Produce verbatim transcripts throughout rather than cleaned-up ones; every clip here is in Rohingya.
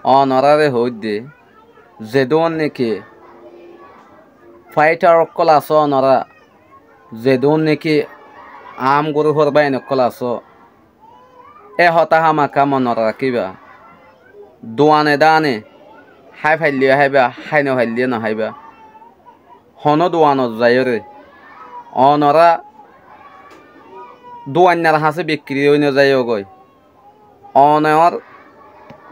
Onoráre hoóidde, zedún néki fáithar ókkol asó onorá, zedún néki aám gurúfor báin ókkol asó, é hotá hámaka monot rakíba. Duane dáne, hái faillé yó háiba, hái nofaillé yó noháiba. Honó duanot zaiyóre, onorá duainnar hañsé bikkiri ói nozaiyógoi. Onor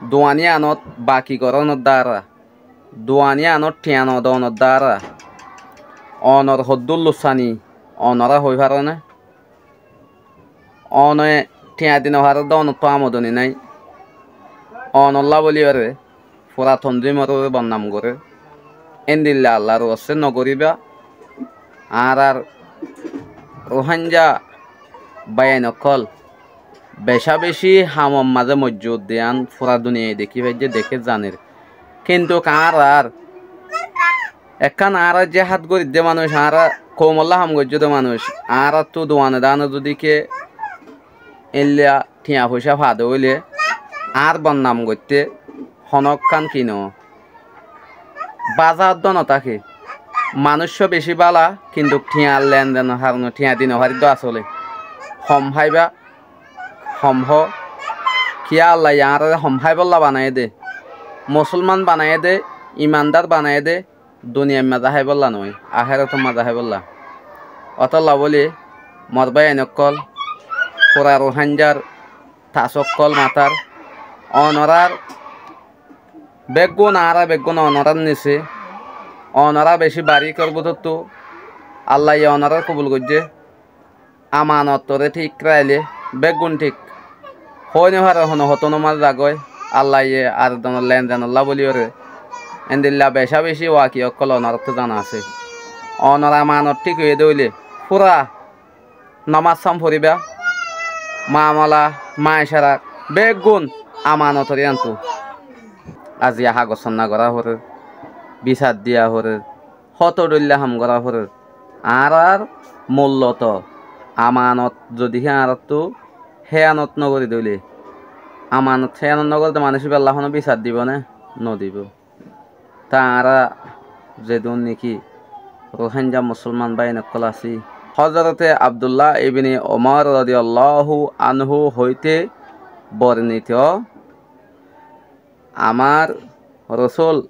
duaníyanot baki gorónor dára, duaníyanot thiañ nodonor dára, onor hoddúr lussani onorá hoói faróne? One thiañ di nofaré dé onottú amodoni nái. Onollá bóliyoré fura tonzímoré bonnam goré. Éndilla Allar wassé nogoríba. Añárár Ruháingya báiyain ókkol becá-becí hamor mazé mojjut de yían fura duniyaye dekí faijjé, deké zaner. Kintu añárár ekkán añára jéhad gorídde manúic, añára koumollá ham goijjé dé manúic, añáráttu duane dáne zudi ke éilla thiañ foicá fade óile añár bonnam goitté honókkán ki noó. Báza óddo notáke. Manúiccúa bicí bála, kintu thiañ lendenor harone thiañ di nofaríddo asóle. Hom háiba, hom hó. Kiyá Allaye añáráre hom háibolla banaiyé dé, musúlman banaiyé dé, imandár banaiyé dé, duniyair mazé háibolla noói, ahérator mazé háibolla. Ótolla bóli, mor báiyain ókkol, fura Ruháingyar tas ókkol matár, onorár beggún, añára beggún onorár nise, onorá bicí baríkor bútottu Allaye onorár kobul goijjé. Amanottoré thík railé beggún thík. Hoói nofaré honó hotó nomás zagói, Allaye ar zonor lendenollá bóliyoré. Endilla becá-becí waki ókkol onoráttu zana asé. Onor amanot thík óiye dé óile fura nomás sám foríba, mamala, maicára beggún amanotor yíantu. Aziya hagos sanna gorá forer, bisar diya forer, hoto dhoilla ham gorá forer. Añárár mulloto amanot zodi hé añáráttu héyanot nogorí dóile, amanot héyanot nogorí dé manúic íballá honó bisar dibó né? Nodibó. Te añára zedún néki Ruháingya musúlman báin ókkol así, Hózorote Abdullá ibni Umar rodiyalláhu anhu hoité bornito, amár Rosúl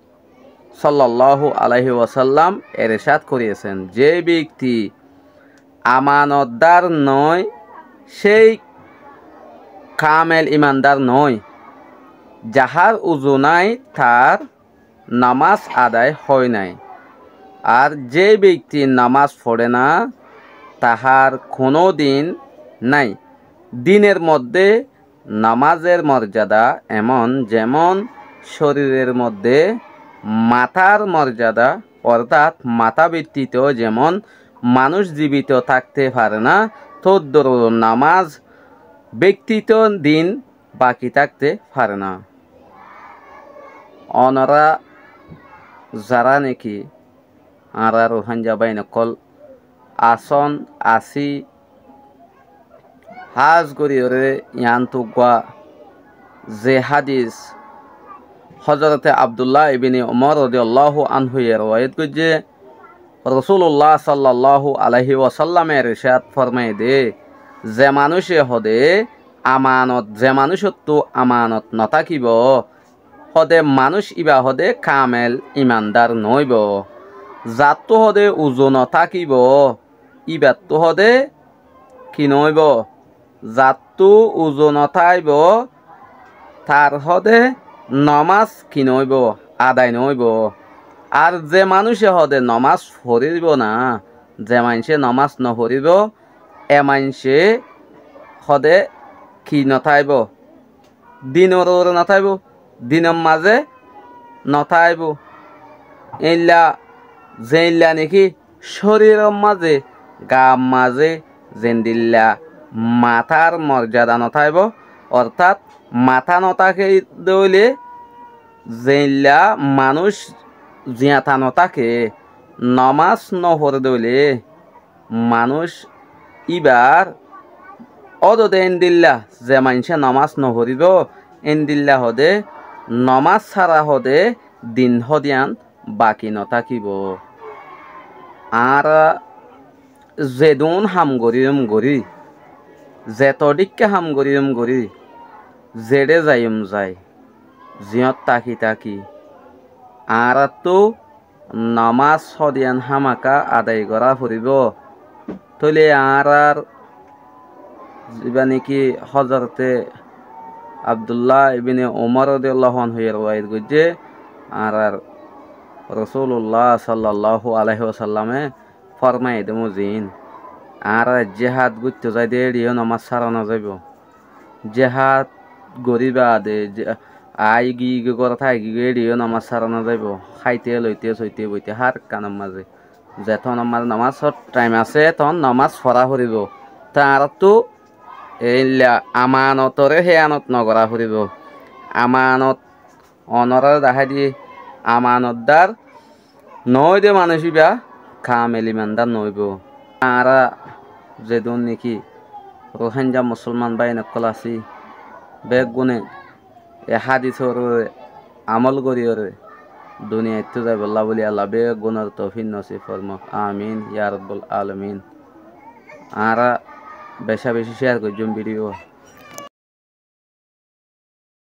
sallallahu alaihi wasallam ercád koriyesén, ze bekti amanotdár noói, shéi kamel imandár noói, zahár uzu nái, tar nomás adai hoói nái. Ar ze bekti nomás foçé na, tahár kunódin nái. Diner modde nomázor morzada emon, zemon córiror modde matár morzada, ortát matá bettito zemon manúic zibito tákte fare na, tódduru nomás bettito din baki tákte fare na. Onorá zará néki añára Ruháingya báin ókkol asón, así, hás goríyoré yiántu uggúa ze hádis Hózorote Abdullá ibni Umar rodiyalláhu anhuye rowayet goijjé, Rosúlullá sallallahu alaihi wasallame ercád formaiyé dé, ze manúice hodé amanot, ze manúicottu amanot notákibou, hodé manúic íba hodé kamel imandár noóibou. Zattú hodé uzu notákibou, íbattú hodé ki noóibou? Zattú uzu notáibou, tar hodé nomás ki noóibou? Adai noóibou. Ar ze manúice hodé nomás foríbou na, ze maincé nomás noforíbou, e maincé hodé ki notáibou? Dinor uore notáibou, dinor mazé notáibou. Éilla zeilla néki córiror mazé, gaar mazé zendilla matár morzada notáibou, ortát matá notáke dóile, zeilla manúic ziañta notáke, nomás noforé dóile, manúic íbar ódode éndilla, ze maincé nomás noforíbou, éndilla hodé Nomás sára hoóde din hódiyan baki notákibou. Añára zedún ham goríyum gorí, zeto dhíkka ham goríyum gorí, zeçé zaiyum zai, ziyót táki táki, añáráttu nomás hódiyan hámaka adai gorá foribóu. Tóile añárár zibá néki Hózorote Abdullá ibne Umar rodiyalláhu anhu ye ruwayet goijjé, añárár Rosúlullá sallalláhu aláihi wasallame formai dé mozin, añára jehád goittóu zaidé éçiyó nomás sára nozaibóu. Jehád gorí baade je-, aái giyí goi górot aái giyí goi éçiyó nomás sára nozaibóu. Háite loite soite boite hár ekkánor mazé zetónor mazé nomásor thaim asé, tóon nomás forá foribóu. Te añáráttu eilla amanotoré héyanot nogorá foribóu. Amanot onoráre dahái diyé, amanotdár noóide manúic íba kamel imandár noóibou. Añára zedún néki Ruháingga musúlman báin ókkol así, beggúne e hádisor uore amól goríyoré duniyaittú zaibollá bóli Allah beggúnor toufík nosib formók. Amin, ya Rabbul Alamin. Añára becá becí céar goijjúm bídiyo.